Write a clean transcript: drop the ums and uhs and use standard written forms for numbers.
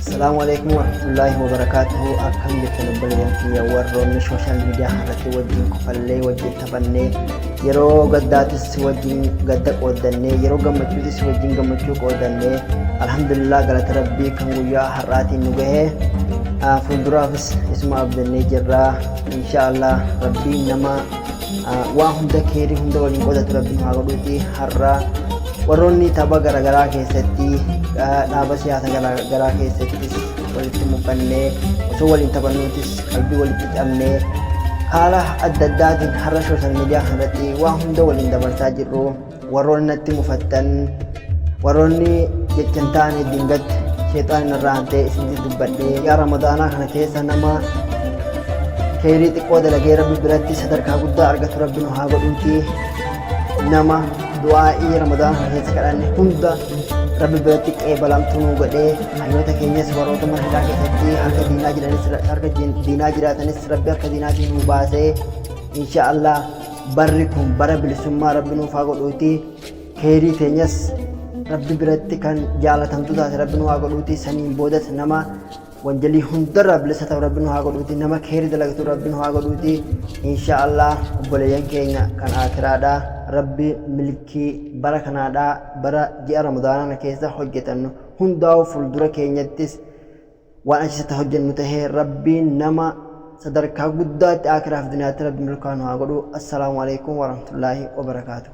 Assalaamu alaikum warahmatullaahi wabarakaatuhu. Akkam jirtan obboleeyyan kiyya, warroonni social media irratti wajjin kofallee, wajjin taphannee, yeroo gaddaatis wajjin gadda qooddannee, yeroo gammachuutis wajjin gammachuu qooddannee, alhamdulillah, galata rabbii kan guyyaa har'aatiin nu gahe. Fuulduraafis isuma abdannee jirra, insha Allah. Rabbiin nama waa hunda keerii hunda waliin qoodatu rabbiin haa godhuuti. Har'a warroonni tapha garaagaraa keessatti, dhaaba siyaasa garaagaraa keessattis walitti mufannee, osoo waliin taphannuutis qalbii walitti cabnee, haala adda addaatiin har'a social media kanarratti waa hunda waliin dabarsaa jirru, warroonni natti mufattan, warroonni jechan ta'anii dingatti sheexaan irraa hantee isinitti dubbadhee, yaa Ramadaanaa kana keessa nama keerii xiqqoo dalagee rabbi biratti sadarkaa guddaa argatu rabbi nu haa godhuuti. Nama du'aa'ii Ramadaana kana keessa kadhanne hunda rabbi biratti qeebalamtuu nu godhee, hayyoota keenyas, warroota mana hidhaa keessatti harka diinaa jiranis, harka diinaa jiraatanis rabbi harka diinaatiin nu baasee, insha Allah barri kun bara bilisummaa rabbi nuuf haa godhuuti. Keerii teenyas rabbi biratti kan jaalatamtu taate rabbi nu haa godhuuti. Saniin boodas nama wanjalii hundarraa bilisa ta'u rabbi nu haa godhuuti. Nama keerii dalagatu rabbi nu haa godhuuti, insha Allah. Obboleeyyan keenya kan akiraadha, rabbi milkii bara kanaadha, bara ji'a Ramadaanaa keessa hojjetannu hundaa'u, fuuldura keenyattis waan achitti hojjennu tahee, rabbiin nama sadarkaa guddaatti akiraaf duniyaatti rabbi milkaa nu haa godhu. Assalaamu alaikum warahmatullaahi wabarakaatu.